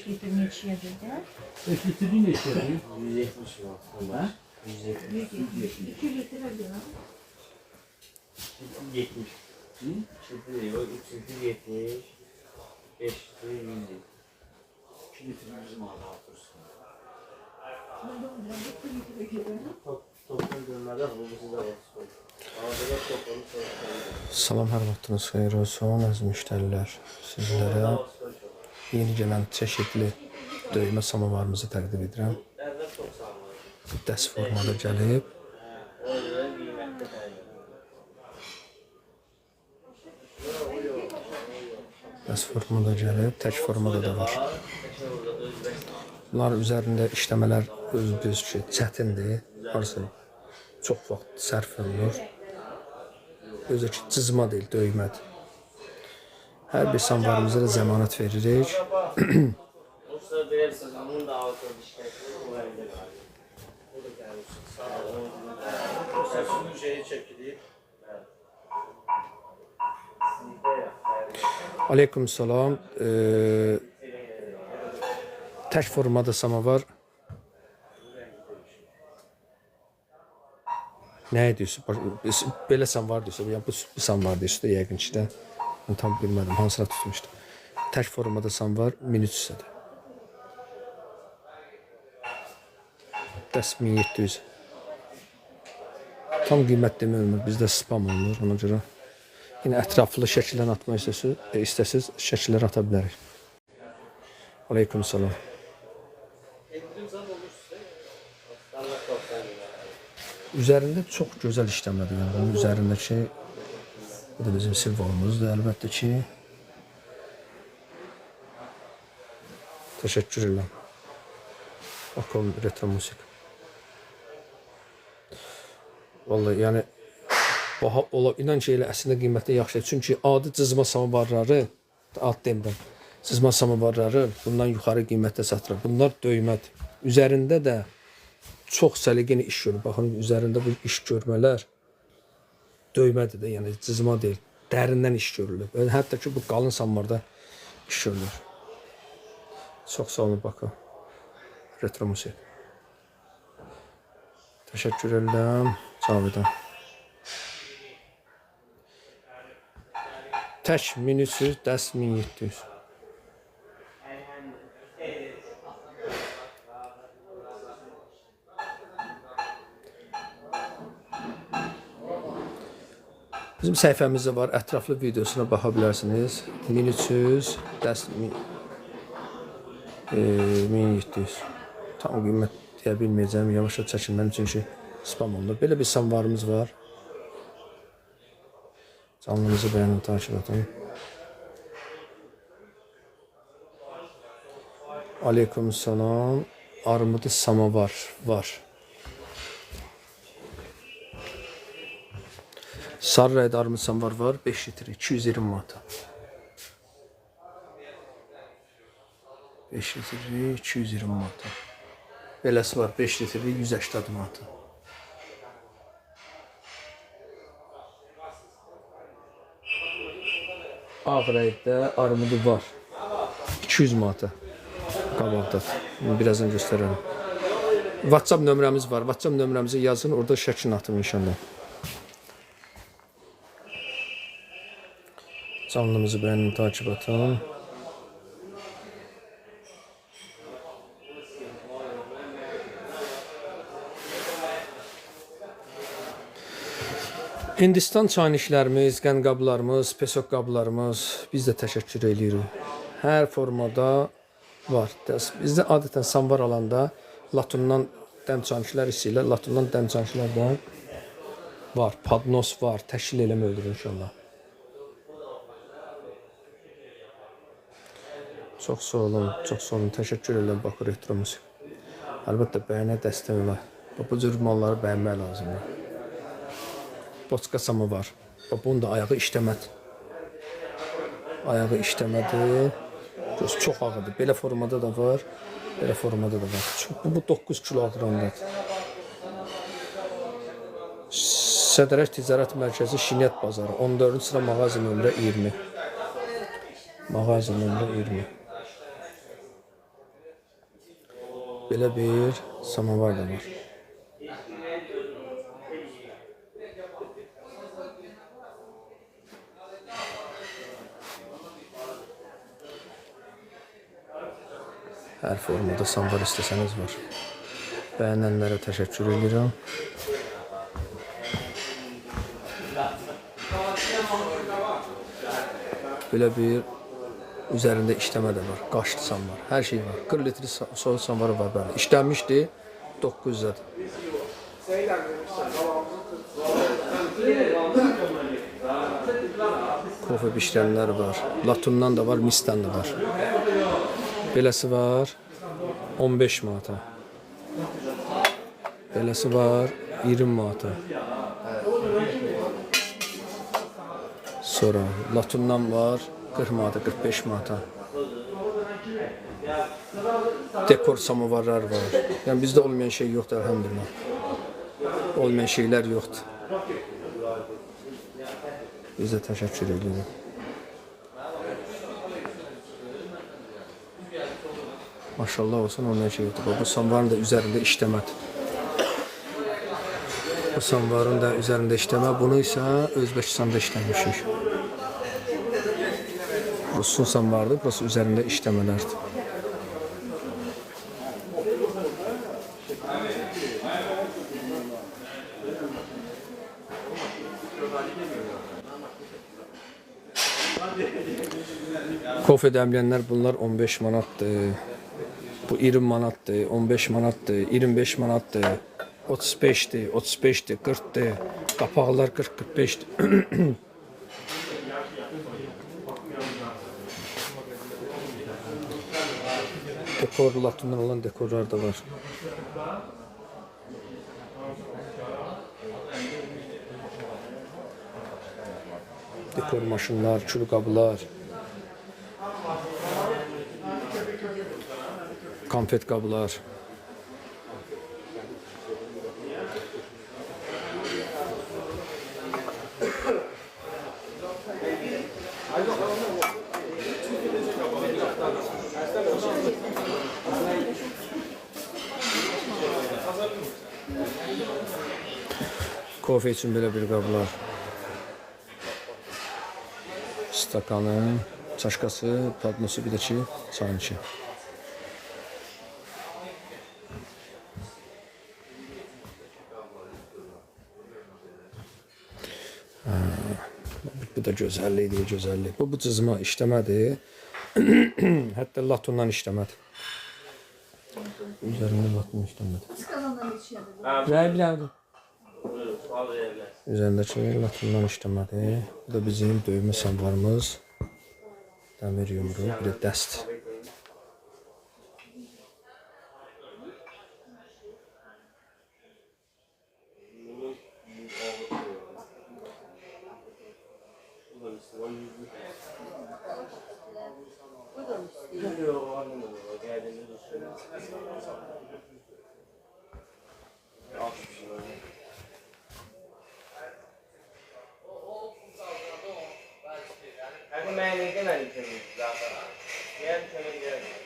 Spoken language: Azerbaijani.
5 litr neçədir də? 5 litri neçədir? 170 manat. Hə? 170. 2 litrə görə. 70. Hı? Şimdi o 370. 5 litre 170. 2 litre 100 manat artırsın. Mən də onu deyirəm, 2 litrə görə. Toplam görmədə bu sizə olsun. Ağzına toplamı soruşalım. Salam, hər vaxtınız xeyir olsun, əziz müştərilər. Sizlərə yeni gələn çeşidli döymə samovarımızı təqdim edirəm. Əvvəl çox sağ olun. Bu dəst formada gəlib. Ona görə qiymətli fərqi. Dəst formada gəlib, tək formada da var. Qəşəng orada özbək Bunlar üzərində işləmələr öz bilirsiniz ki, çətindir. Harasa çox vaxt sərf olunur. Özü ki, cızma deyil, döymədir. Hər bir samovarımıza da zəmanət veririk. O sıra belə bir sazanın da altı dişləri o əldə qalır. O da gəlir. Sağ ol. O səsinin şeyi çəkilib. Sizdə yox. Aleyküm salam. Tək formada samovar. Nə ediyorsun? Belə samovar diyorsun. Yəni bu samovar diyorsun da yəqin ki də. Mən tam bilmədim hansına tutmuşdum. Tək formada samovar 1300-dür. Dəst 1700. Tam qiymət demək olmur. Bizdə spam olunur ona görə. Yenə ətraflı şəkillər atmaq istəsiniz, istəsiniz şəkillər ata bilərik. Aleyküm salam. Endirim zam olur sizə. Standart 90 lira. Üzərində çox gözəl işləmədir. Yəni bunun üzərindəki bu da bizim simvolumuzdur əlbəttə ki. Təşəkkür edirəm. Akom retro musiq. Vallahi yəni baha ola inan ki elə əslində qiymətli yaxşıdır. Çünki adi cızma samovarları ad demirəm. Cızma samovarları bundan yuxarı qiymətdə satılır. Bunlar döymədir. Üzərində də çox səliqəni iş görür. Baxın üzərində bu iş görmələr döymədir də, yəni cızma deyil. Dərindən iş görülür. Yəni, hətta ki bu qalın samovarda iş görülür. Çox sağ olun baxın. Retro musiq. Təşəkkür edirəm. Cavidan. Tək 1300, dəst 1700. Bizim səhifəmizdə var. Ətraflı videosuna baxa bilərsiniz. 1300, dəst 1700. Tam qiymət deyə bilməyəcəm. Yavaş-yavaş çəkinməliyim çünki spam olunur. Belə bir samovarımız var. Canlımızı bəyənin, takip edin. Aleyküm salam. Armudu samovar var. Sarı rəngdə armud samovar var. 5 litre 220 manata. 5 litre 220 manata. Beləsi var 5 litre 180 manata. Ağ rəngdə armudu var. 200 manata. Qabaqdadır. Birazdan göstərərəm. WhatsApp nömrəmiz var. WhatsApp nömrəmizi yazın, orada şəklini atım inşallah. Canlımızı bəyənin, takip atın. Hindistan çayniklərimiz, qəndqablarımız, pesok qablarımız biz də təşəkkür eləyirik. Hər formada var. Bizdə adətən samvar alanda latundan dəm çayniklər istəyirlər. Latundan dəm çayniklər də var. Padnos var. Təşkil eləmək öldürür inşallah. Çox sağ olun, çox sağ olun. Təşəkkür edirəm Bakı Retro Musiq. Əlbəttə bəyənə dəstək olar. Bu cür malları bəyənmək lazımdır. Boçka samovar. Bax bunun da ayağı işləmədi. Ayağı işləmədi. Göz çox ağırdır. Belə formada da var. Belə formada da var. Çox, bu 9 kilo ağırındadır. Sədərək Ticarət Mərkəzi Şiniyyat Bazarı 14-cü sıra mağaza nömrə 20. Mağaza nömrə 20. Belə bir samovar da var. Hər formada samovar istəsəniz var. Bəyənənlərə təşəkkür edirəm. Belə bir üzərində işləmə də var. Qaşlı samovar, hər şey var. 40 litr soyuq samovarı var bəli. İşlənmişdi 900-ədir. Kofe bişirənlər var. Latundan da var, misdən də var. Beləsi var 15 manata. Beləsi var 20 manata. Sonra latundan var 40 manata, 45 manata. Dekor samovarlar var. Yəni bizdə olmayan şey yoxdur elhamdülillah. Olmayan şeylər yoxdur. Biz də təşəkkür edirik. Maşallah olsun, olmayan şey yoxdur. Bu samovarın da üzərində işləmədir. Bu samovarın da üzərində işləmə. Bunu isə Özbəkistanda işləmişik. Rusun samovarıdır, burası üzərində işləmələrdir. Kofe dəmləyənlər bunlar 15 manatdır. Bu 20 manatdır, 15 manatdır, 25 manatdır, 35-dir, 35-dir, 40-dır. Qapaqlar 40-45-dir. Dekor, latundan olan dekorlar da var. Dekor maşınlar, külqablar, konfet qablar. Kofe üçün belə bir qablar. Stakanı, çaşkası, padnosu, bir də ki, çayın içi. Bu da gözəllikdir, gözəllik. Bu cızma işləmədir. Hətta latundan işləmədir. Üzərində latun işləmədir. Nasıl kazandan geçiyor? Rəy bilərdim. Buyurun, sual verə bilərsiniz. Üzərindəki latundan işləmədir. Bu da bizim döymə samovarımız. Dəmir yumru, bir də dəst. Bu da Müslüman yüzlü. Bu da Müslüman. Yox, anlamadım. Geldiğinde de söyle. Mən nə deməli kömək zaten. Diğer kömək gəlmir.